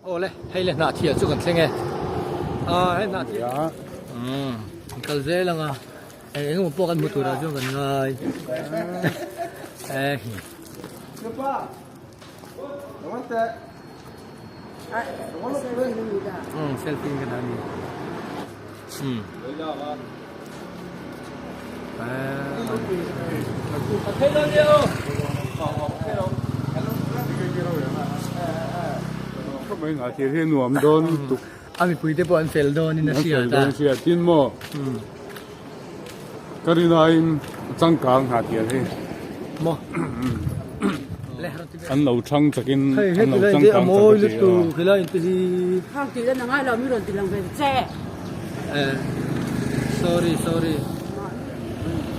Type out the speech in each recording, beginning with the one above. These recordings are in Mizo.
Awle, hei le Hnahthial chu kan thleng e. Aa hei Hnahthial. Umm kan kal zel ang a, eng eng emaw pawh kan hmu turah chuan kan ngai. Ehi. Umm selfie in kan han ni. Umm. A mipui te pawh an fel dawn in a hriat a. Tin maw ka rinaiin changkang Hnahthial hi maw an lo thang chakin an lo changkang chak a ti a. Eh sorry sorry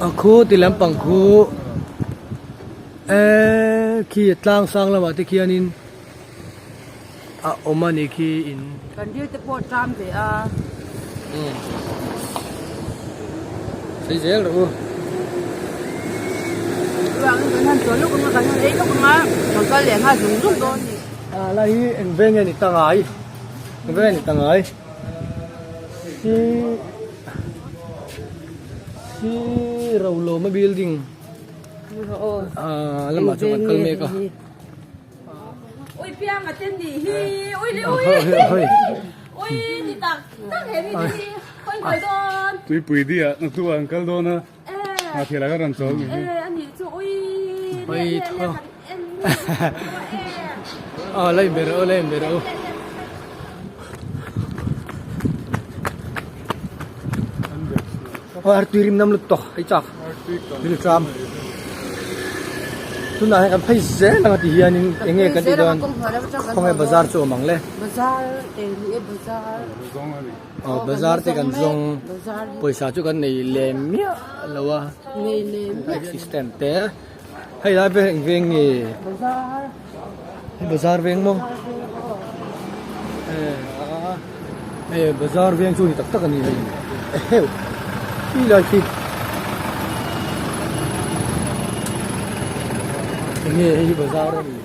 a khu ti lampang khu eh khi tlang sang lamah te khianin a awm a ni khi in kan dil te pawh ṭam ve a umm sawi zel rawh u chuvangin kan han chawl lawk ang a kan han ei lawk ang a kan kal leh nghal zung zung dawn a ni. A lai hi eng veng nge ni ta ngai eng veng nge ni ta ngai. Hi hi Rolawma building ah lamah chuan kan kal mek a. Ui piang a ten nih hi ui le ui ui ni tak tak he mi te hi khawi khawi dawn. Tuipui diah na tu ah an kal dawn a Hnahthial ah khan rawn chawl ni hi. E a nih chu ui le le le kan en Ah la in ber u la in ber u. Aw artui rim nam lut tawh hei chak bil tram tunah hian kan phei zel ang a ti hianin eng nge kan tih dawn khawnge bazar chu awm ang le aw bazar te kan zawng pawisa chu kan nei lem miah lo a taxi stand te hei lai vel eng veng nge. Hei bazar veng maw hei bazar veng chu ni tak tak a ni hei eheu ti lai khi enge hei hi bazar a ni.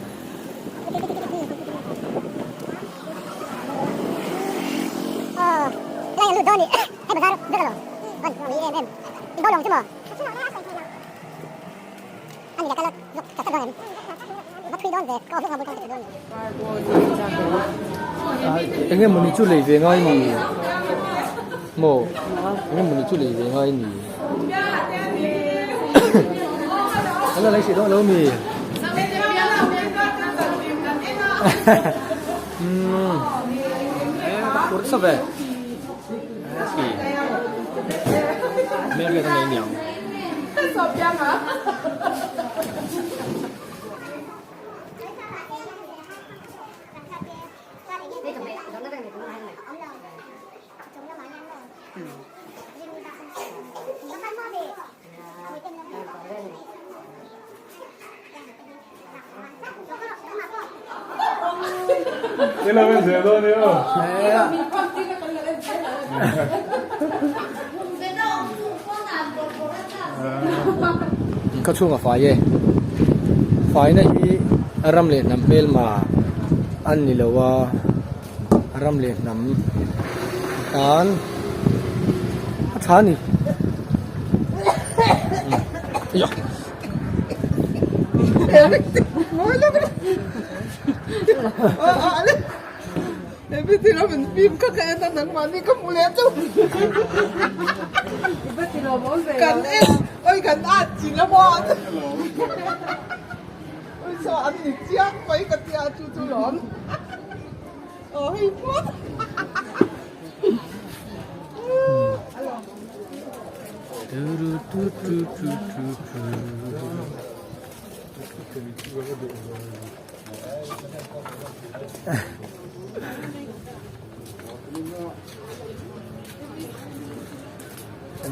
Eng emawni chu lei ve ngai ni maw eng emawni chu lei ve ngai ni an la lei hrih dawn lo mi umm ka phur sa ve hmelhriat a nei niang. Ka chhunga fai e faina hi ram leh hnam hmelma an ni lo a ram leh hnam tan a tha a ni.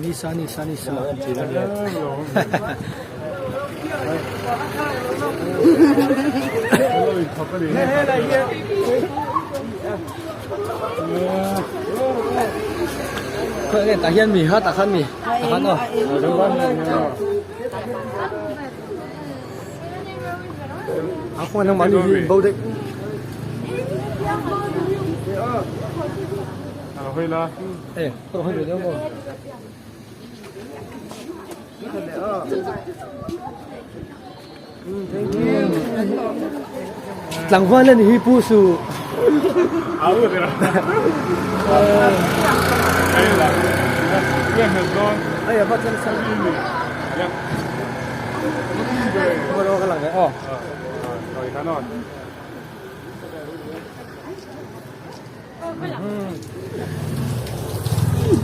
Nisa nisa nisa Khawi nge tah hian mi ha tah khan mi tah khan aw. A khawngaih nangmah ni hi in bo daih. E ka rawn hawi ve deuh maw? Tlangval a ni hi pu su. Hei a va tlang sang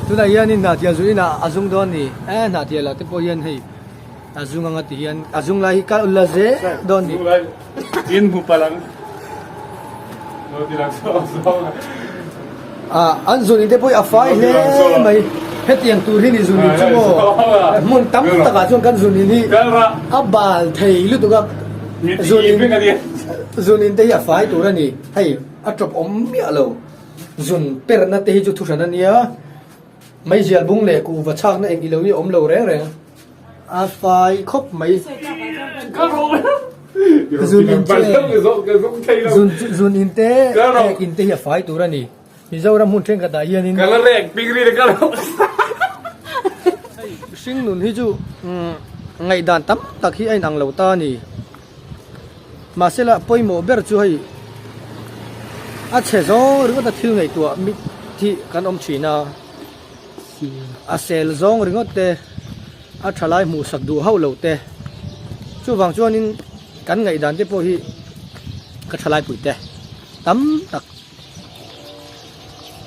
Tunah hianin hnahtial zu inah a zung dawn a ni e hnahtial ah te pawh hian hei a zung anga ti hian a zung lai hi kal la zel dawn a ni. Ah an zun in te pawh hi a fai hle mai hetiang tur hi ni zun in chu maw hmun tam takah chuan kan zun in hi a bal thei lutuk a zun in zun in te hi a fai tur a ni hei. A tawp awm miah lo. Zun perna te hi chu thuhran a nia. Meizial bung leh kuhva chhakna eng ilo hi a awm lo reng reng. A fai khawp mai. Zun in che zun in te ek in te hi a fai tur a ni. Mizoram hmun thenkhatah hianin hring nun hi chu ngaihdan tam tak hi a inang lo ta a ni. Mahsela pawimawh ber chu hei a chhe zawng ringawt a thil ngaihtuah mit hi kan awm thin a, a sel zawng ringawt te a tha lai hmuh sak duh hauh lo te chuvang chuanin kan ngaihdan te pawh hi ka tha lai pui te tam tak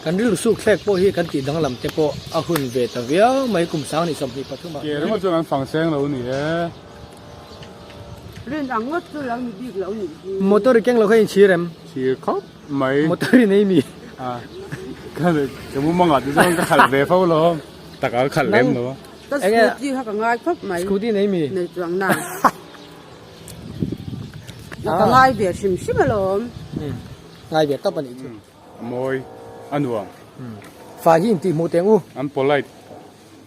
kan rilru suk thlek pawh hi kan tih danglam te pawh a hun ve ta viau mai kum sang ni 23 ah Ke ringawt chuan an fang seng lo a ni e. Rin ang ngawt chu lo ni bik lo nih hi. Motor i keng lo kha inchhir em? Chhir khawp mai. Motor i nei mi? A ka ka mumangah te chuan ka khalh ve fo lo. Taka ka khalh lem lo a. Ka scooty kha ka ngai khawp mai. Scooty nei mi? Nei chuang nang. Ka ngai ve hrim hrim alawm. Ngai ve tawp a nih chu. A mawi a nuam. Fai hi intih hmuh teng u. An polite.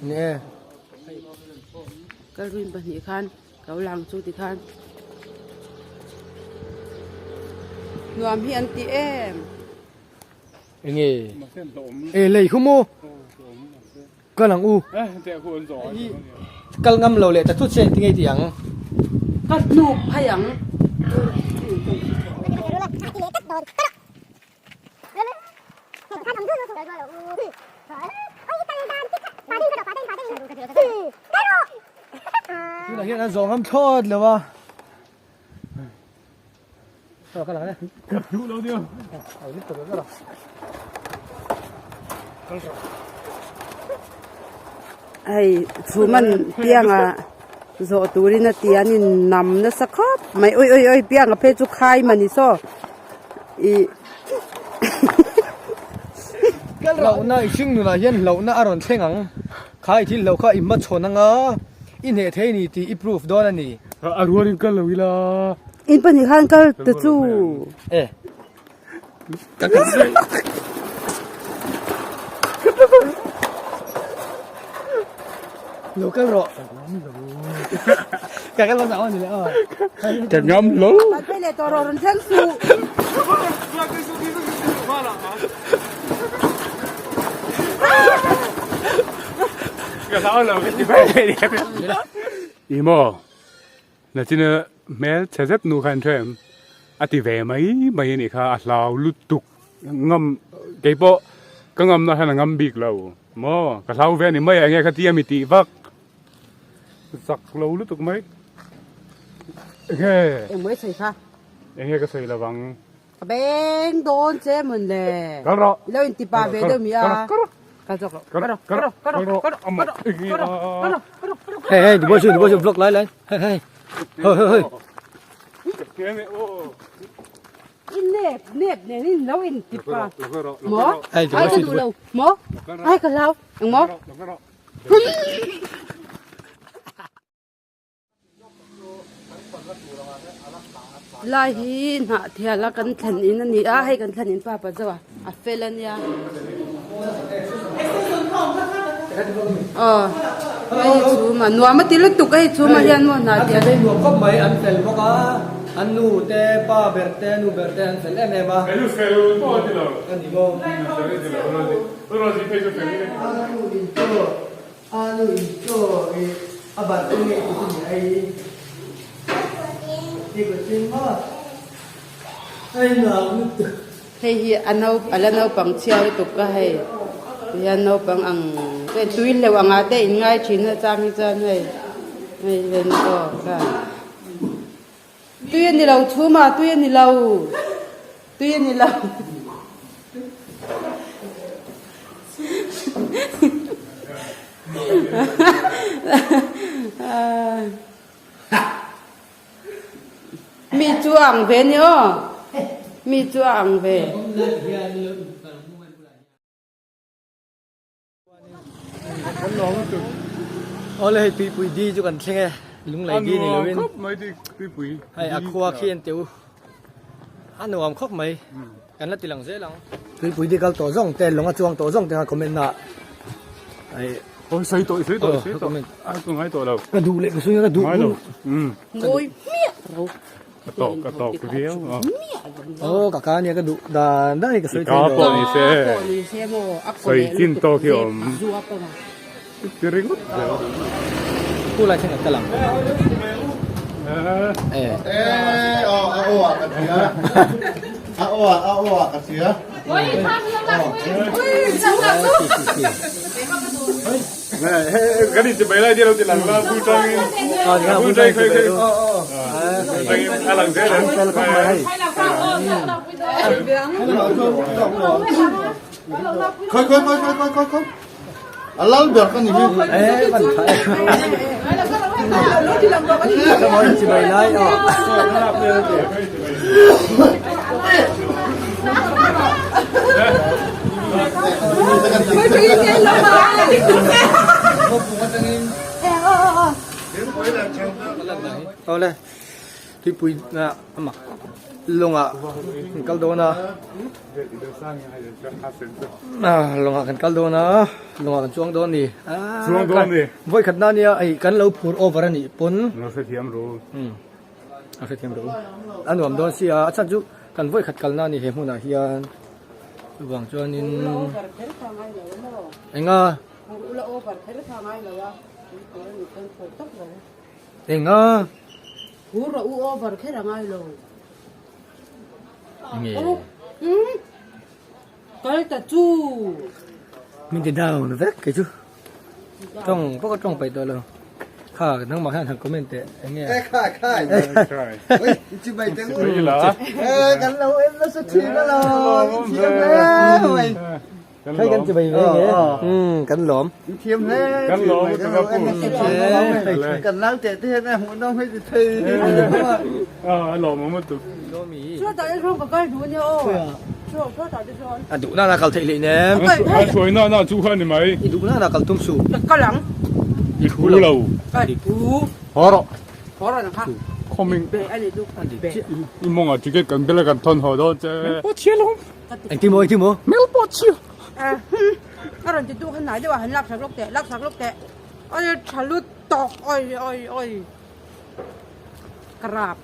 Ni e. Ka rin pahnih khan ka lo lang chu tikhan nuam hi an ti em. Enge e lei khu maw kal ang u kal ngam lo leh ta thut se engtin nge i tih ang. Ka hnuk phei ang. Tunah hian an zawng ngam thlawt lo a. Ka lang e. Ka duh lo nia. Ai ni tak ka la. Hei chhum an pianga zawh turin a ti an in nam nasa khawp mai ui ui ui pianga phei chu khai mani saw. Hlauhna i hring nunah hian hlauhna a rawn thleng ang. Kha i thil hlauh kha i hmachhawn anga i hneh thei ni tih i proof dawn a ni. A rualin kal lo ila. In pahnih khan kal ta chu. E. Ka kal zui. Lo kal rawh. Ka kal hmasa aw ni le aw. Ka ngam lo. Kan phei leh tawh rawh rawn thleng suh. Ka hlau lo ka ti mai mai ni. I maw? Nachina hmel chhe zet nu khan hre em? A ti ve mai mai a nih kha a hlau lutuk ngam keipawh ka ngamna hian a ngam bik lo maw ka hlau ve a ni mai a enge kha tia mi tih vak zak lo lutuk mai enge Engmawii sawi kha enge ka sawi lovang Ka beng dawn che mawn le kal rawh i lo inti pa ve deuh mi a kal zawk rawh kal rawh kal rawh kal rawh kal rawh kal rawh kal rawh Hey hey di boy su di boy su vlog lai lai hey hey hoi hoi hoi In nep nep nen in lo in ti pa maw Hey di ai boy ka su di duh boy lo maw ai ka hlau eng maw Lai hi hnah thial a kan thlen in a ni a hei kan thlen in pa pa zo a a fel a nia aw hei chhum a nuam a ti lutuk a hei chhum ah hian maw hnah thial nuam khawp mai an fel bawk a. An nu te pa ber te nu ber te an fel em em a. Kei chu fel pawh a ti lo. A ni maw? Fel a ti lo Rosie. Rosie phei chu fel in a ti lo. A nu in chaw a nu in chaw i a bat te nge i ti ni ai. I kut tin maw? Ai nuam lutuk. Hei hi a nau a la naupang chhia lutuk a hei tihian naupang ang te tui hleuh angah te in ngai thin a chang hi chuan hei hei len aw kha tui a ni lo chhum a tui a ni lo tui a ni lo. Mi chu a ang ve ni aw. Mi chu a ang ve. Awle hei tuipui di chu kan thleng e lunglei di ni loin hei a khua khi an teu a nuam khawp mai kan la ti lang zel ang tuipui di kal tawh zawng te lawng a chuang tawh zawng te kha comment na hei Oi sawi tawh sawi tawh sawi tawh a chu ngai tawh lo ka duh leh ka sawi ka duh ngai lo um ngawi hmiah ro ka tawk ka tawk viau a oh ka ka nia ka duh dan dan ka sawi ka pawh ni se pawh ni se maw a sawi chin tawk hi awm zua pawh ma ti ringawt zel khu lai thleng ka lang eh eh aw a aw ka thia a aw a aw ka thia Kan in chibai lai lo ti lang la bu tang in bu tang khoi khoi tang a lang zel khoi khoi khoi khoi khoi khoi a lal ber ka ni hi eh van thai ka mo chibai lai aw Awle tuipui amah lawngah kan kal dawn a lawngah kan kal dawn a lawngah kan chuang dawn a ni vawi khat na nia hei kan lo phur over a nih pawn a hrethiam ru a nuam dawn sia a chhan chu kan vawi khat kalna a ni he hmunah hian chuvang chuanin enga enga enge min ti down vek kei chu tawng pawh ka tawng paih tawh lo kha nangmah hian han comment teh eng nge khai khai oi chi bai teng kan lo en nasa thin a lo in thiam hle mai khai kan chi bai ve nge um kan lawm in thiam hle kan lawm kan lo en nasa thin kan nau te te hian a hmuh nawm hei ti thei a lawm awm lutuk A duh nana kal theih hleinem. A hruai nana chu kha ni mai. I duh nana kal tum suh. Ka kal ang. I thu lo. I thu. Haw rawh. Haw rawh nang kha. Khawming. I mawngah ticket kan bel a kan thawn haw dawn che. Mel pawh chhia lo. Engtin maw engtin maw? Mel pawh chhia. A rawn ti tu kha hnai deuh a han lak sak lawk teh lak sak lawk teh. Oi tha lut tawk oi oi oi. Ka rap.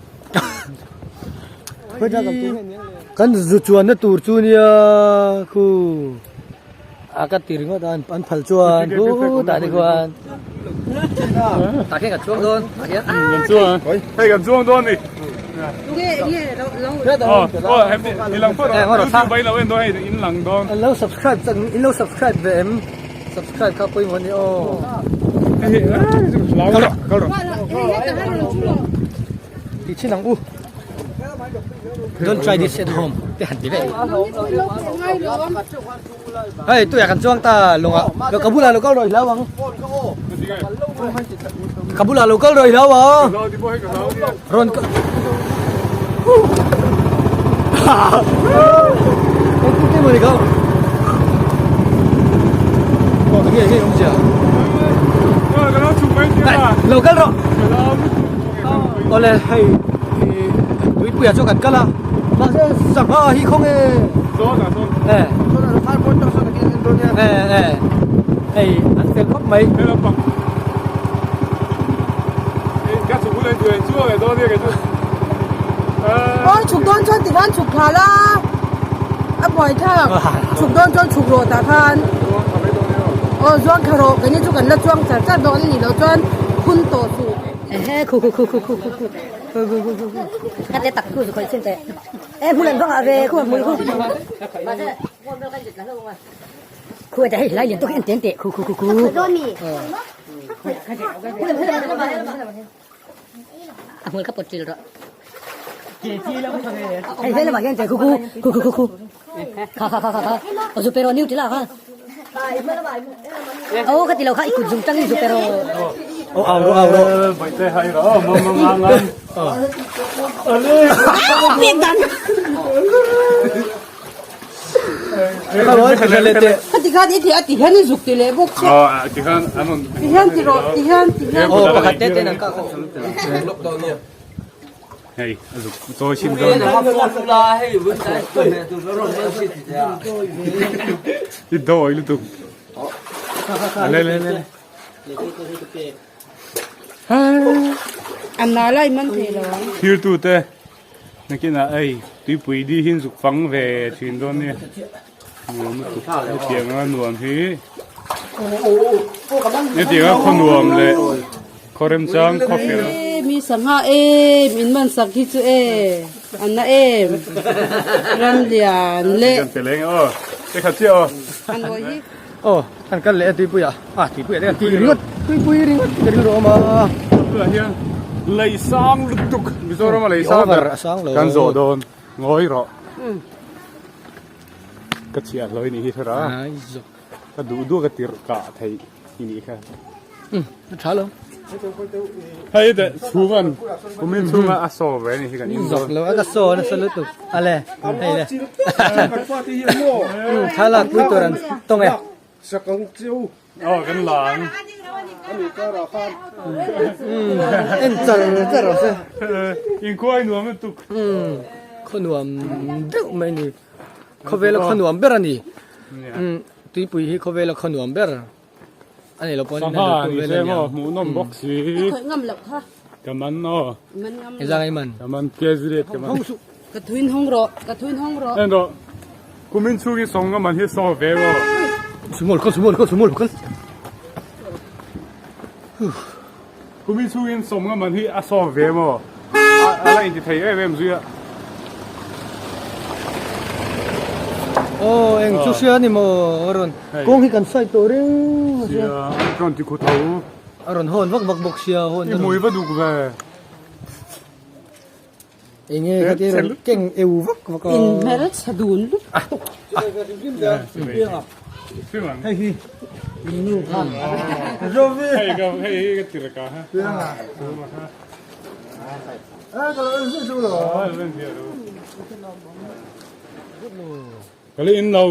Kan zu chuanna tur chu nia khu a ka ti ringawt a an phal chuan khu tah te khuan tah khian kan chuang dawn tah khian kan chuang hei kan chuang dawn ni lo subscribe in lo subscribe ve em Subscribe kha pawimawh a ni aw. Kal rawh, kal rawh. Ti chin ang u. Don't try this at home. Te han ti ve. Hei, tuya kan chuang ta lunga. Lo kabula lo kal roi hlau ang. Kabula lo kal roi hlau ang. Ron ka. Lo kal rawh awle hei tuipuia chu kan kal a mahse sangha hi khaw nge eh eh eh hei an fel khawp mai. Aw chhuk dawn chuan tikhan chhuk thla la a buai thlak chhuk dawn chuan chhuk rawh tah khan aw zuang thla rawh keini chu kan la chuang char char dawn a nih loh chuan phun tawh suh. Ehe khu khu khu khu khu khu khu khu khu khu khu ka te tak khu zu khawih chin teh e hmun an vang ah ve khu hmui khu khu te hei lai lian tawk hi an ten teh khu khu khu khu a hmul ka pawt ṭil rawh hei vei lamah hian che khu khu khu khu khu khu kha kha kha kha kha aw zu pe rawh new ti la kha aw ka ti lo kha i kut zung tangin zu pe rawh aw au rawh au rawh bai te hai rawh mam mam ngang ngang pek dan Khati khan i ti a ti hian i zuk ti leh bawk che. Ti khan an rawn Ti hian ti rawh ti hian ti hian. Aw pakhat te ten an kah kha. Hei a zuk chawi chhin dawn. I dawi lutuk. Le le le. An nâ lai man thei lo ang. Thirtu te Nakinah hei tuipui di hi zuk fang ve thin dawn nia nuam lutuk hetiang a nuam hi hetiang a khaw nuam leh khaw remchang khaw fel E mi sangha em in man sak hi chu e an na em ram lian leh kan pe leng aw te khat chiah aw an ngawi hi aw an kal leh a tuipui ah ah tuipui ah te kan ti ringawt tuipui ringawt ka rilru awm a tunah hian lei sang lutuk Mizoram a lei sang over a sang lo kan zawh dawn ngawi rawh ka chhiah hlawi nih hi thara ka duh duh ka tirh kah theih i nih kha a tha lo hei te chhungan kumin chhunga a saw ve ni hi kan in zawk lo a ka saw nasa lutuk ale hei le thlalak pui tur an tawng e aw kan lang en char char rawh se inkhuai nuam lutuk khaw nuam deuh mai ni khawvela khaw nuam ber a ni tuipui hi khawvela khaw nuam ber A nei lo pawh Sangha ni se maw hmuh nawm bawk si. I khawih ngam loh kha. Ka man aw. Man ngam lo. Ezang ei man. Ka man kezi ka man. Ka thuin hawng rawh ka thuin hawng rawh. En rawh. Kumin chhung i sawng nga man hi saw ve rawh. Sumol kal sumol kal sumol kal. Kumin chhung in sawm nga man hi a saw ve maw. A la inti thei em em zui a. Aw eng chu hria ni maw a rawn kawng hi kan sawi tawh reng a sia an rawn ti khu tho a rawn hawn vak vak bawk sia hawn i hmui va duk ve enge kha te rawn keng eu vak vak a in hmel chhe dun lutuk hei hi nu kha zovi hei ka hei hi ka tir ka ha Ka le in lo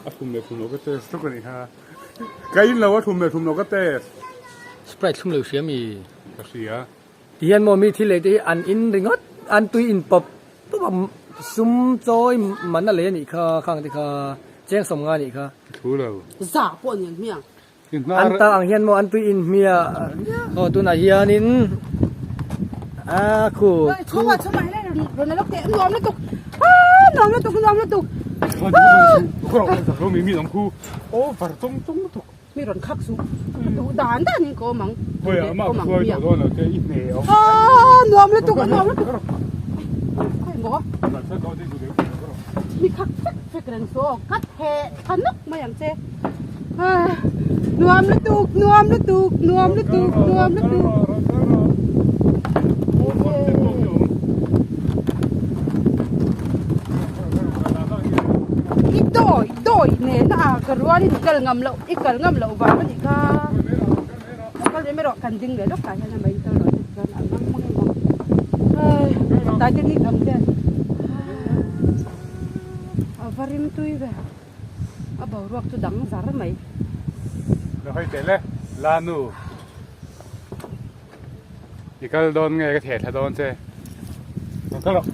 a thum leh thum lo ka test tuk ani kha. Ka in lo a thum leh thum lo ka test. Sprite thlum lo hria mi? Ka hria. Ti hian maw mi thil lei te hi an in ringawt an tui in pawp pawp a sum chawi man a lei anih kha khang te kha cheng sawm nga anih kha. Thu lo. Za pawh a ni ang hmiang. An ta ang hian maw an tui in hmia aw tunah hianin a khu Nuam lutuk nuam lutuk nuam lutuk nuam lutuk I dawi dawi nen a ka rual in i kal ngam loh i kal ngam loh vang a nih kha kal ve mai rawh kan ding leh lawk tah hian a mai kal rawh te chuan a ngam mang em ang Titanic ang te a va rim tui ve. A boruak chu dang zar mai. Ka hawi teh le, Lanu. I kal dawn nge ka theh thla dawn che. Rawn kal rawh.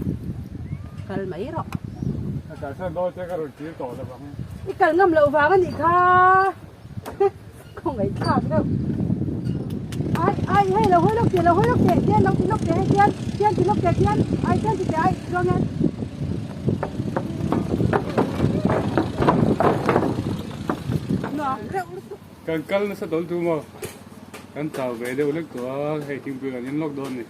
Kal mai rawh. Ka kalsan dawn che ka rawn tir tawh lo vang. I kal ngam loh vang a nih kha. Khawngaih thlak deuh. Ai ai hei lo hawi lawk teh lo hawi lawk teh tian lo ti lawk teh hei tian tian ti lawk teh tian ai tian ti teh ai chuang hian. Nuam reuh lutuk. Kan kal nasa dawn tu maw? Kan chau ve deuh lek tawh a, hei thingpui kan in lawk dawn ni.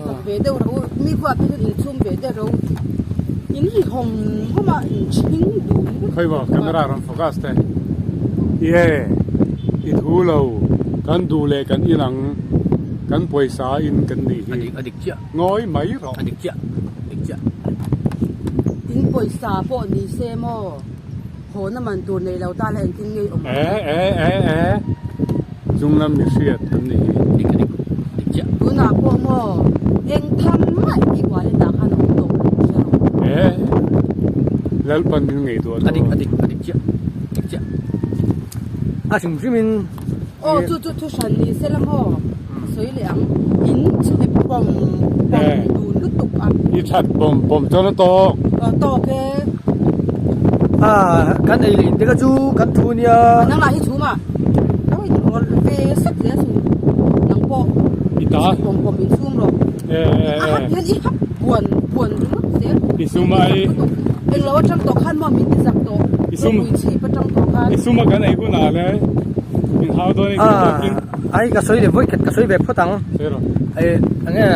Sak ve deuh ro mi khuah te hian inchhum ve deuh ro in ri hawm hawm a in chhing dun vek. Khawi maw camera rawn focus te ye i thu lo kan duh leh kan in ang kan pawisa in kan nih hi a dik chiah ngawi mai rawh a dik chiah dik chiah. In pawisa pawh ni se maw haw na man tur nei lo ta la engtin nge i awm ang. E e e e. Chunglam mi hriat an nih hi. Dik a dik dik chiah. Tunah pawh maw eng tham mah i tih wallet ah khan a awm tawh lo hria rawh. E Lalpan min ngaihtuah A dik a dik a dik chiah dik chiah. A hrim hrim in. Aw chu chu thu hran ni se la maw sawi leh ang in chhe pawm pawm dun lutuk a. I that pawm pawm chuan a tawk. Aw tawk e. A kan ei leh in te kha chu kan thu nia. Nangmah hi chhum a. Lo in rawl ve sek zel chu nang pawh I ta. Pawm pawm in chhum rawh. E e e. A hap hian i hap buan buan ringawt zel. I sum a ei. Eng lo atang tawh khan maw min ti zak tawh. I sum. Ropui chhip atang tawh khan. I sum a kan ei hunah le min hau dawn i kan tawk in. Ai ka sawi leh vawi khat ka sawi ve phawt ang. Sawi rawh. E enge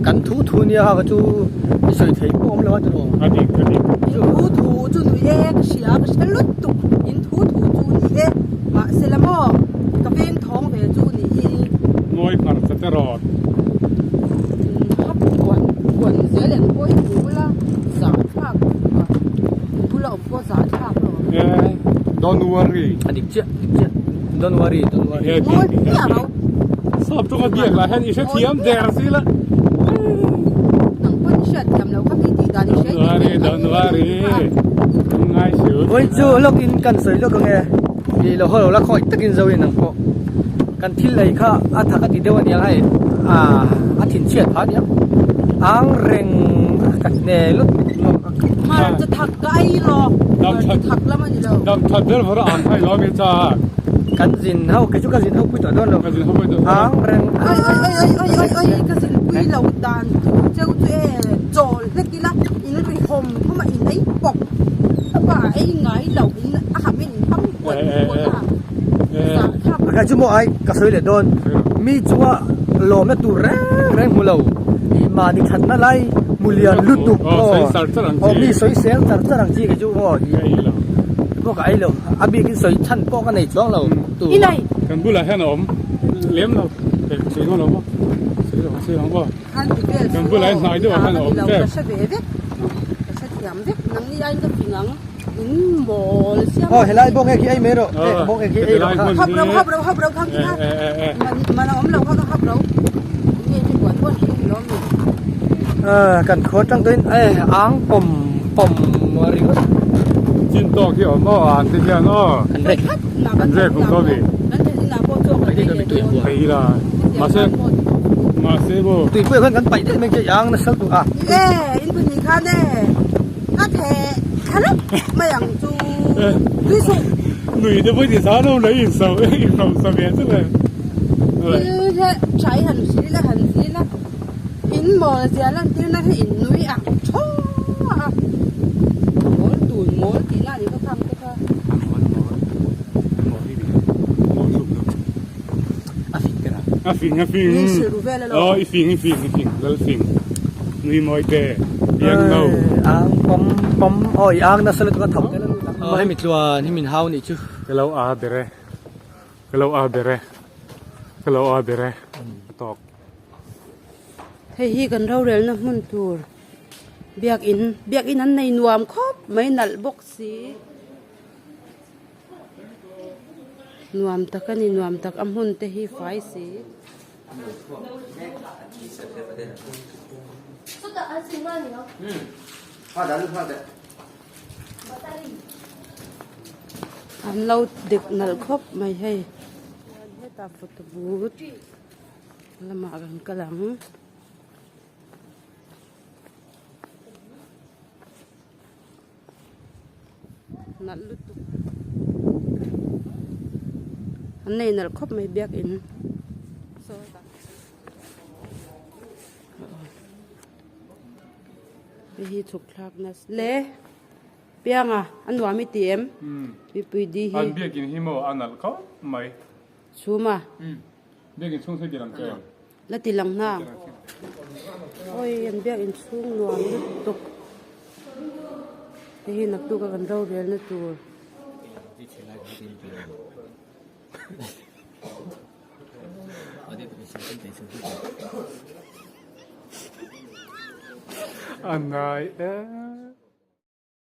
kan thu thu nia kha chu i sawi thei pawh awm lo a tiraw. A dik a dik. In thu thu chu nui e ka hria ka hre lutuk in thu thu chu ni e mahse la maw ka veng thawng ve chu ni hi. Ngawi hmar cha te rawt. In hap buan buan zel eng pawh i hmu bula zah thlak a in bula awm pawh zah thlak lo. E don't worry. A dik chiah dik chiah don't worry don't worry. Ngawi hmiah ro. Sap tawng a biak lah hian i hrethiam der si la. Nang pawn i hriatthiam lo kha mi tih dan i hre Don't worry don't worry. Ngai siu. Vawi chu lawk in kan sawi lawk ange i lo haw lo la khawi takin zo in ang pawh kan thil ei kha a thak a ti deuh aniang hei a thinchhiat phah aniang ang reng ka hne lut lawk a. Hmar chu thak ka ei lo hmar chu thak lam a ni lo. Dam that ber vawr a ang khai lo mi cha. Kan zin ho kei chu ka zin ho pui tawh dawn lo. Ka zin ho pui tawh dawn. Ang reng. Oi oi oi oi oi oi oi ka zin pui lo dan tur cheu chu e chawl hlek ila in ri hawm hawm a in ei pawp pawp a ei ngai lo in a ham in in ham huat huat a zah thlak. A kha chu maw ai ka sawi leh dawn mi chunga lawmna tur reng reng hmu lo ih mahni thatna lai hmu lian lutuk aw mi sawi sel char char ang chi kei chu maw ih pawh ka ei lo a bikin sawi chhan pawh ka nei chuang lo tur. Kan bulah hian a awm lem lo sawi ngaw lo maw sawi lo sawi ang aw. Khan ti vel Kan bulah hian hnai deuh ah khan a awm ka tep. hre ve vek ka hre thiam vek nangni aiin ka fing ang in mawl siam Aw helai bawk e khi ei mai rawh eh bawk e khi ei rawh kha. Hap ro hap ro hap ro khang ti kha man man a awm lo kha ka hap ro nge ti buan buan hi ni lawm ni. Kan khuar tang tawhin eh ang pawm pawm ringawt. Chin tawk hi awm aw an ti hian aw. Kan rek kan rek hmu ko mi. Kan theih inah pawh chaw kan ei leh dawn. Thei ila mahse mahse maw. Tuipui ah khan kan paih daih mai khi ang nasa lutuk a. E in pahnih khan e a theh thla lawk mai ang chu tui suh. Nui te pawh ti sa lo lei in so in ro sa ve chu le. Thil hi tha i han zil a han zil a in mawl zia lan tir na hi in nui ang thaw a mawl dun mawl tih na ni kha khang te kha. A fing ber a. A fing a fing. Ni hrilh ru vel alo. Aw i fing i fing i fing lal fing. Nui mawi te biang no. Ang pawm pawm aw i ang nasa lutuk a tho tel a lut ang. Aw hemi tluan hi min hau nih chu. Ka lo a ber e. Ka lo a ber e. Ka lo a ber e. A tawk. Hei hi kan rorelna hmun tur biakin biakin an nei nuam khawp mai nalh bawk si. Nuam tak a ni nuam tak a hmun te hi fai si. An lo dik nalh khawp mai hei. Hetah photo booth lamah kan kal ang. Nalh lutuk. An nei nalh khawp mai biakin. Hei hi chhuk thlak na le pianga a nuam i ti em mipui di hi. An biakin hi maw a nalh khawp mai. Chhuma. Biakin chhung thei ti lang che. La ti lang hna. Awi an biakin chhung nuam lutuk. Hei hi naktuk a kan rorel na tur. A ngai em.